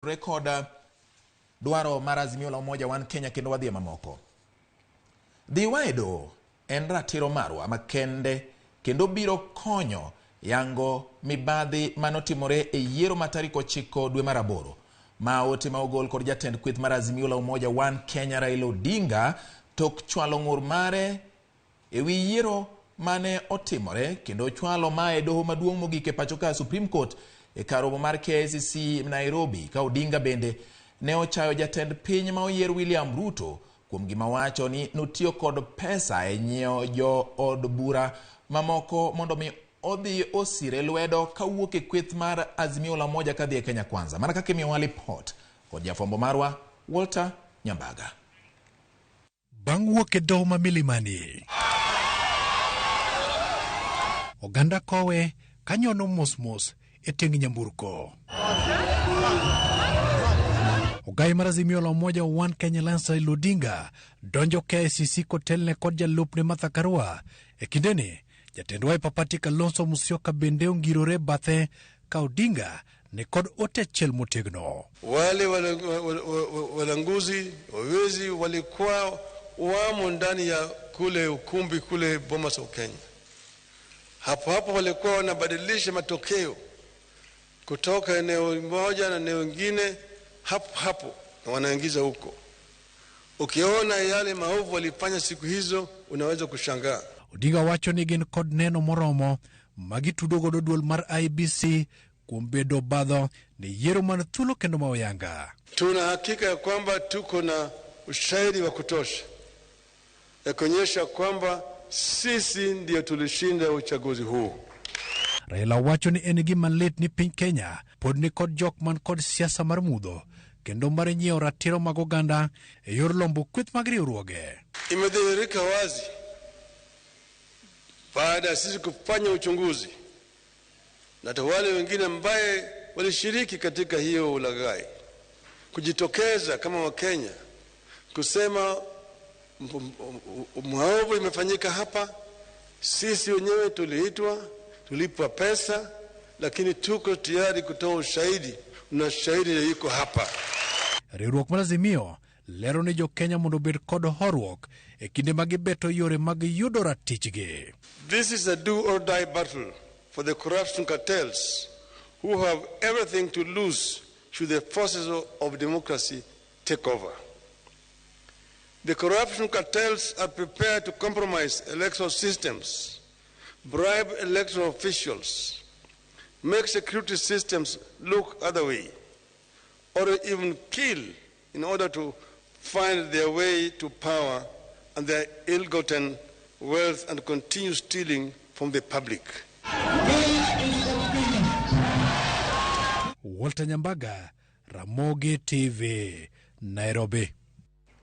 Kod dwaro mar Azimio la Umoja One Kenya kendo wadhi e mamoko. Dhiwa e doho en ratiro marwa makende kendo biro konyo yango mibadhi manotimore e yiero ma tarik 9 dwe mar 8. Ma ote ma ogol kod jatend kweth mar Azimio la Umoja One Kenya Raila Odinga tok chwalo ng'ur mare e wi yiero mane otimore kendo chwalo mae e doho maduong' mogik e pacho ka Supreme Court e kar romo mar KICC Nairobi ka Odinga bende ne ochayo jatend piny ma oyier William Ruto kuom gima wacho ni notiyo kod pesa e nyiewo jo od bura mamoko mondo mi odhi osire lwedo kawuok e kweth mar Azimio la Umoja kadhi e Kenya Kwanza. Mana kaka imiyowa lipot kod jafwambo marwa Walter Nyambaga. Bang' wuok e doho ma Milimani, oganda kowe kanyono mos mos e teng nyamburko. Ogai mar Azimio la Umoja One Kenya Alliance Raila Odinga donjo KICC kotelne kod jalupne Martha Karua. E kindeni, jatend Wiper Party Kalonzo Musyoka bende ongirore bathe ka Odinga ni kod ote achiel motegno. Wale walanguzi wawezi walikuwa wamo ndani ya kule ukumbi kule Bomas of Kenya. Hapo hapo walikuwa wanabadilisha matokeo kutoka eneo moja na eneo lingine hapo hapo na wanaingiza huko. Ukiona yale maovu walifanya siku hizo unaweza kushangaa. Odinga wacho ni gin kod neno moromo ma gitudo godo duol mar IEBC kuom bedo obadho ne yiero man thuolo kendo ma oyanga. Tuna hakika ya kwamba tuko na ushahidi wa kutosha ya kuonyesha kwamba sisi ndio tulishinda uchaguzi huu. Raila wacho ni en gima lit ni piny Kenya pod ni kod jok man kod siasa mar mudho kendo mar nyiewo ratiro mag oganda e yor lombo kweth mag riwruoge. Imedhihirika wazi baada ya sisi kufanya uchunguzi na hata wale wengine ambaye walishiriki katika hiyo ulaghai kujitokeza kama Wakenya kusema maovu imefanyika hapa, sisi wenyewe tuliitwa, tulipwa pesa, lakini tuko tayari kutoa ushahidi na shahidi yuko hapa. Riwruok mar Azimio lero ni jo Kenya mondo obed kod horuok e kinde ma gibeto yore mag yudo ratichgi. This is a do or die battle for the corruption cartels who have everything to lose should the forces of democracy take over. The corruption cartels are prepared to compromise electoral systems, bribe electoral officials, make security systems look other way, or even kill in order to find their way to power and their ill-gotten wealth and continue stealing from the public. Walter Nyambaga, Ramogi TV, Nairobi.